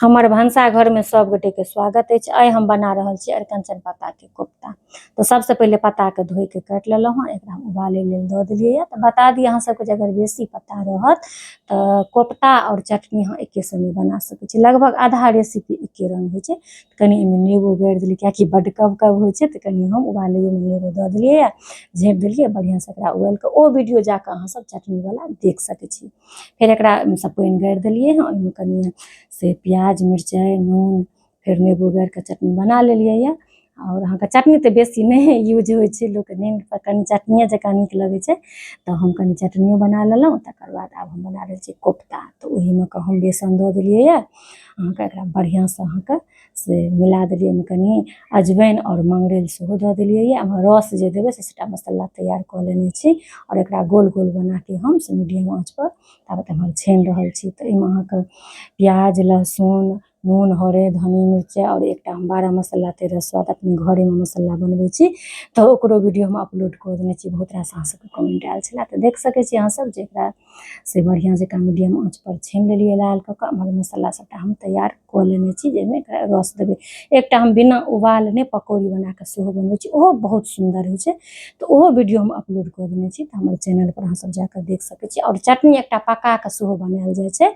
हमर भनसाघरमे सब गोटेके स्वागत अछि। आइ हम बना रहल छी अरिकंचन पत्ताके कोफ्ता। तऽ सबसँ पहिले पत्ताके धोइके काटि लेलहुँ हँ, एकरा उबालै लेल दऽ देलियै। तऽ बता दी अहाँ सबके जे अगर बेसी पत्ता रहत तऽ कोफ्ता आओर चटनी अहाँ एके संगे बना सकै छी। लगभग आधा रेसिपी एके रंग होइ छै। कनि एहिमे नेबो गाड़ि देलियै, कियाकि बड्ड कब कब होइ छै, तऽ कनि हम उबालैयोमे नेबो दऽ देलियै, झाँपि देलियै बढ़िआँसँ एकरा उबालि कऽ। ओ वीडियो जाकऽ अहाँ सब चटनीवला देख सकै छी। फेर एकरा ओहिमे पानि गाड़ि देलियै हँ, ओहिमे कनि से प्याज, मिरचाइ, नून, फेर नेबो गाड़ि कऽ चटनी बना लेलियै यऽ। आओर अहाँके चटनी तऽ बेसी नहि यूज होइ छै, लोकके नहि कनि चटनिए जकाँ नीक लगै छै, तऽ हम कनि चटनियो बना लेलहुँ। तकर बाद आब हम बना रहल छी कोफ्ता। तऽ ओहिमे कऽ हम बेसन दऽ देलियै यऽ अहाँके, एकरा बढ़िआँसँ अहाँके से मिला देलियै। ओहिमे कनि अजवाइन आओर मंगरैल सेहो दऽ देलियै यऽ। एहिमे रस जे देबै से सबटा मसाला तैयार कऽ लेने छी आओर एकरा गोल गोल बनाके हम से मीडियम आँचपर ताबत हम छानि रहल छी। तऽ एहिमे अहाँके प्याज, लहसुन, नून, हरैद, धनी, मिरचाइ आओर एकटा हम 12 मसाला 13 स्वाद अपने घरेमे मसाला बनबै छी, तऽ ओकरो वीडियो हम अपलोड कऽ देने छी। बहुत रास अहाँ सबके कमेंट आयल छलै, तऽ देख सकै छी अहाँ सब जे एकरा से बढ़िआँ जकाँ मीडियम आँचपर छानि लेलियै लाल कऽ कऽ। एम्हर मसाला सबटा हम तैयार कऽ लेने छी जाहिमे एकरा रस देबै। एकटा हम बिना उबालने पकौड़ी बना कऽ सेहो बनबै छी, ओहो बहुत सुन्दर होइ छै, तऽ ओहो वीडियो हम अपलोड कऽ देने छी, तऽ हमर चैनलपर अहाँ सब जाकऽ देख सकै छी। आओर चटनी एकटा पका कऽ सेहो बनायल जाइ छै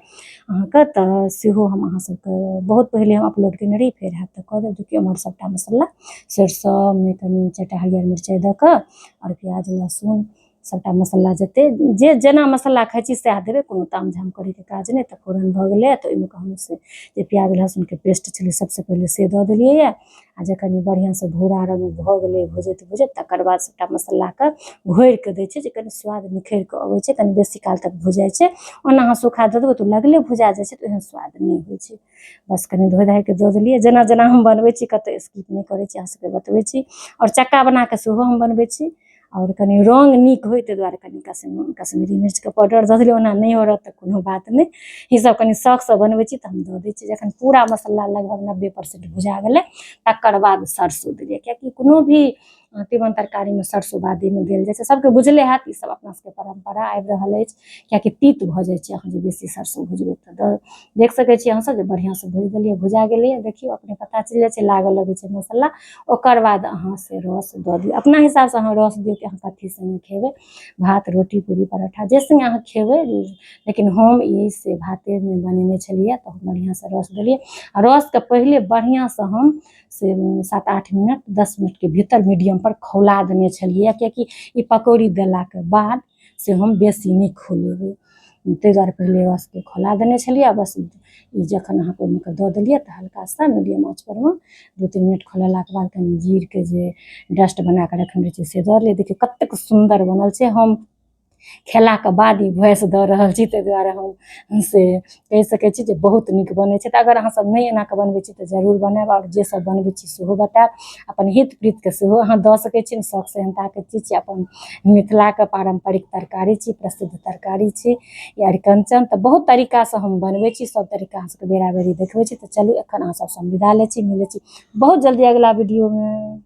अहाँके, तऽ सेहो हम अहाँ सबके बहुत पहिले हम अपलोड केने रही, फेर हैत तऽ कऽ देब। देखियौ, एम्हर सबटा मसाला सरिसोमे कनि 4टा हरियर मिरचाइ दऽ कऽ आओर प्याज, लहसुन, सबटा मसाला जते जे जेना मसाला खाइ छी सएह देबै, कोनो ताम झाम करैके काज नहि। तऽ फोरन भऽ गेलै, तऽ ओहिमे हम से जे प्याज लहसुनके पेस्ट छलै सबसँ पहिले से दऽ देलियै। आ जखन ई बढ़िआँसँ भूरा रङ्ग भऽ गेलै भुजैत भुजैत, तकर बाद सबटा मसालाके घोरिके दै छियै जे कनि स्वाद निखरि कऽ अबै छै, कनि बेसी काल तक भुजाइ छै। ओना अहाँ सूखा दऽ देबै तऽ लगले भुजा जाइ छै, तऽ ओहन स्वाद नहि होइ छै। बस कनि धोइ धाइ कऽ दऽ देलियै। जेना जेना हम बनबै छी कतहु स्किप नहि करै छी, अहाँ सबके बतबै छी। आओर चक्का बना कऽ सेहो हम बनबै छी। आओर कनि रङ्ग नीक होइ ताहि दुआरे कनि कश्मीरी मिर्चके पाउडर दऽ देलियै, ओना नहि रहत तऽ कोनो बात नहि। ईसब कनि शौकसँ बनबै छी तऽ हम दऽ दै छी। जखन पूरा मसाला लगभग 90% भुजा गेलै, तकर बाद सरसो देलियै, कियाकि कोनो भी तीमन तरकारीमे सरसो बादेमे देल जाइ छै, सबके बुझले हैत। ई सब अपना सबके परम्परा आबि रहल अछि, कियाकि तीत भऽ जाइ छै अहाँ जे बेसी सरसो भुजबै। तऽ देख सकै छी अहाँसब जे बढ़िआँसँ भुजि देलियै, भुजा गेलैए। देखियौ, अपने पता चलि जाइ छै, लागऽ लगै छै मसाला। ओकर बाद अहाँ से रस दऽ दियौ। अपना हिसाबसँ अहाँ रस दियौ कि अहाँ कथी सङ्गे खेबै, भात, रोटी, पूरी, परोठा, जे सङ्गे अहाँ खेबै। लेकिन हम ई से भातेमे बनेने छलियै, तऽ हम बढ़िआँसँ रस देलियै। आ रसके पहिले बढ़िआँसँ हम से 7-8 मिनट, 10 मिनटके भीतर मीडियम पर खौला देने छलियै, कियाकि ई पकौड़ी देलाके बाद से हम बेसी नहि खौलेबै, ताहि दुआरे पहिले रसके खौला देने छलियै। आ बस ई जखन अहाँके ओहिमे कऽ दऽ देलियै तऽ हल्का सा मीडियम आँच परमे 2-3 मिनट खौलेलाके बाद कनि जीरके जे डस्ट बना कऽ रखने रहै छै से दऽ देलियै। देखियौ, कतेक सुन्दर बनल छै। हम खेलाके बाद ई वॉइस दऽ रहल छी, ताहि दुआरे हम से कहि सकै छी जे बहुत नीक बनै छै। तऽ अगर अहाँ सब नहि एना कऽ बनबै छी तऽ जरूर बनायब, आओर जे सब बनबै छी सेहो बतायब। अपन हित प्रीतके सेहो अहाँ दऽ सकै छी। शौक सेहनताके चीज छी, अपन मिथिलाके पारम्परिक तरकारी छी, प्रसिद्ध तरकारी छी ई अरिकञ्चन। तऽ बहुत तरीकासँ हम बनबै छी, सब तरीका अहाँ सबके बेरा बेरी देखबै छी। तऽ चलू, एखन अहाँ सबसँ हम विदा लै छी, मिलै छी बहुत जल्दी अगिला वीडियोमे।